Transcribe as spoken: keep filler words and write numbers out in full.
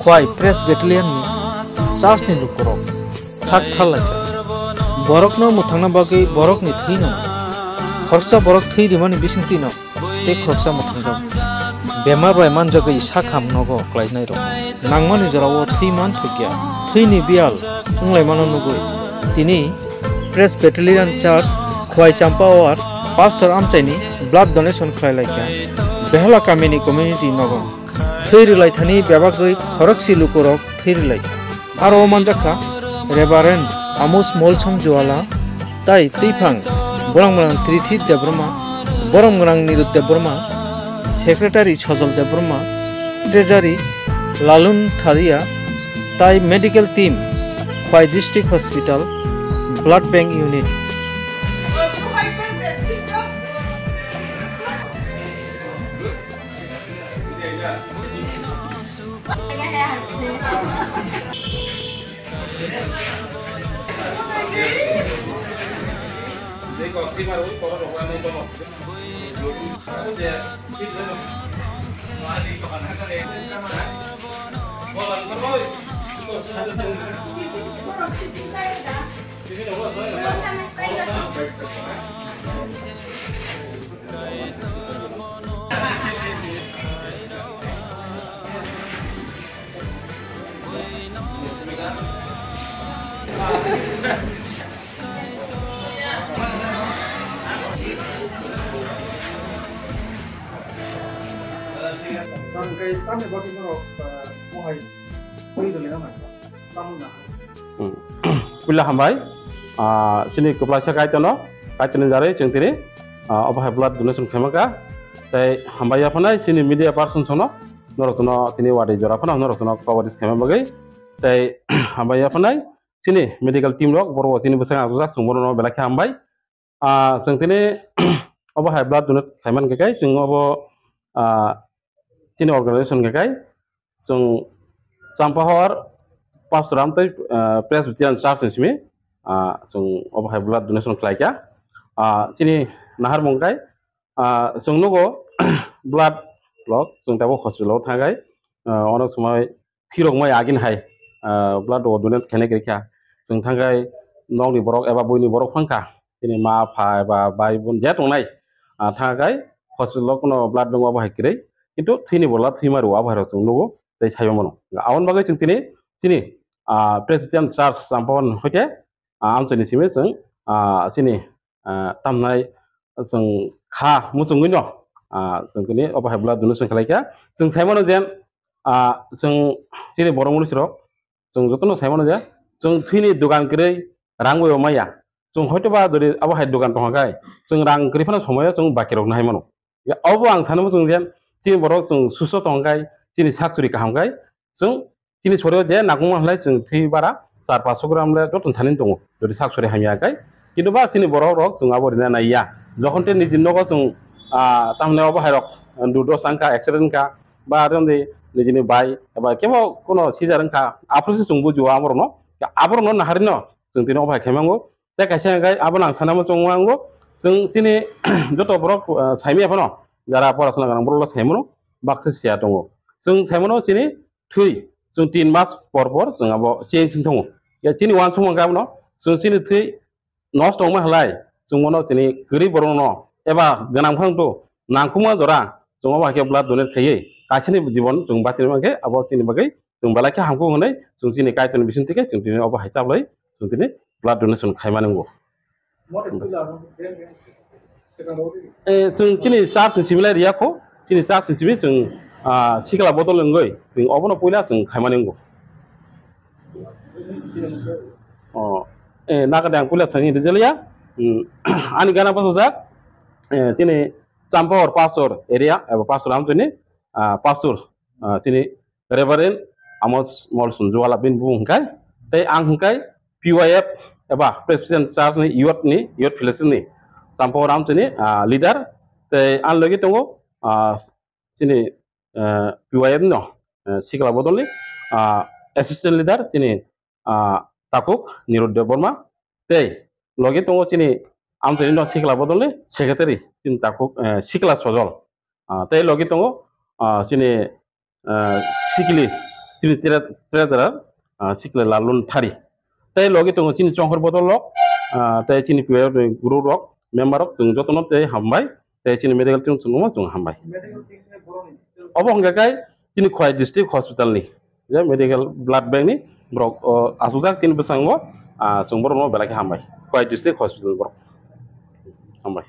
Khwai Presbyterian ni church ni lukurok sak thar lai kha. Borokno mwthangna bagwi borokni thwi nang. Khoroksa borok thwi rimani bisingtwi no tei khoroksa mwthangjago. Bemar bai manjagwi sakham nogo klainairok nangmani jorao thwi man thokya. Thwini biyal wnglaimano nugwi tini Presbyterian Church Khwai Champawar Pastor amchaini blood donation khlai lai kha. Behela kamini community nogo thwi rwlai thani bebagwi khoroksa lukurok thwi rwlai kha. Aro o manjak kha Reverend Amos Molsom Juala, tai twiphang borok gwnang Trithi Debbarma, borok gwnang Nirud Debbarma, Secretary Sojol Debbarma, Treasury Lalun Tharia, tai medical team Khwai District Hospital Blood Bank Unit. Puila hambai, ah, chini kwplaisa Kaitorno, Kaitorni jarwi chwng tini, ah, obo hai blood donation khaima kha. Tei hambai yaphanai chini media person sono, norok jono tini wadi jora phano norok jono coverage khaima bagwi. Tei hambai yaphanai chini medical team rok, borok chini bwskango achukjak, chwng bono belai khe hambai. Ah, chwng tini obo hai blood donate khaimani khe kai, chwng obo, ah, chini organization khe kai, chwng Champahor Pastoram tei, ah, Presbyterian Church ni simi, ah, chwng obo hai blood donation khlai kha. Ah, chini naharmung kai, ah, chwng nugo blood rok chwng tabuk hospital o thangai, ah, onek somoi thwirok mai agini hai, ah, blood rok donate khainai kwrwi kha. Chwng thangkhai nokni borok eba buini borok phang kha, chini ma pha eba bai bun je tongnai, ah, thangkhai hospital o kuno blood dwngo abo hai kwrwi, kintu thwini bola thwima rwo abo hai rok chwng nugo tei saiwi mano. Aboni bagwi chwng tini chini, ah, Presbyterian Church Champahor hoite, ah, amchaini simi chwng, ah, chini, ah, tamnai chwng kha muchungwi no, ah, chwng tini obo hai blood donation khlai kha. Chwng sai mano je, ah, chwng chini borok mwnwi sirok chwng jotono sai mano je, chwng thwini dogan kwrwi rang bai maya. Chwng hoito ba dori abo hai dogan tongkha khai, chwng rang kwrwi phano somoyo chwng baki rok nai mano. Ya, obo ang sanwi mano chwng je, chini borok chwng susto tongkha khai, chini sak suri kaham khai, chwng chini sorio je nangkukma hwnlai chwng thwi bara char paanch gram le joto sani tongo, jodi sak sori hamya kai. Kintu ba chini borok rok chwng abo rina nai ya. Jokhon te niji nogo chwng, ah, tamni obo hai rok, ah, durdos wngkha, accident wngkha, ba aro ni nijini bai, eba kebo kono sijar wngkha, aphuru se chwng bujiwo abo rokno. Abo rokno naharino chwng tini obo hai khai mango. Tei kaisa hwnkhai abo nang sanamo chwng mango. Chwng chini joto borok, ah, saimaya phano jara porasona gwnang borok saimano baksa siya tongo. Chwng saimano chini thwi, chwng tin mas por por chwng abo change wng tongo. Ya chini uansukma khe abono chwng chini thwi nosto wngma halai chwng bono chini kwrwi borokno eba gwnang phang to nangkukma jora chwng obo hai khe blood donate khaiwi kaisani jibon chwng bachini mankhe abo chini bagwi chwng belai khe hamkuk hwnwi chwng chini Kaitorni bisingtwi khe chwng tini obo hai chaplai chwng tini blood donation khaimani wngo. Eh, chwng chini church ni simi lai riya kho, chini church ni simi chwng, ah, sikla bodol wngwi chwng obono puila chwng khaimani wngo. Oh, eh, nagade ang puila sani rijaliya. Hmm, ani gana bosojak, eh, chini Champahor pastor area, eba pastor amchini, ah, pastor, ah, chini Reverend Amos Molson Juala bini bumung hwnkhe, tei ang hwnkhe P Y F eba Presbyterian Church ni youth ni, youth fellowship ni Champahor amchini, ah, leader, tei ang logi tongo, ah, chini, ah, P Y F no, ah, sikla bodol ni, ah, assistant leader chini, ah, Takhuk Nirud Debbarma, tei logi tongo chini amchini no sikla bodol ni secretary chini Takhuk, eh, sikla Sojol, ah, tei logi tongo, ah, chini, ah, sikili chini tre- treasurer, ah, sikle Lalun Thari. Tei logi tongo chini chongkhor bodol rok, ah, tei chini player ni guru rok, member rok, chwng jotono tei hambai, tei chini medical team chwng no chwng hambai. Obo hwnkha khe chini Khowai district hospital ni, je medical blood bank ni borok, o, achukjak chini bwskango, ah, chwng borok no belai khe hambai. Khowai district hospital borok hambai.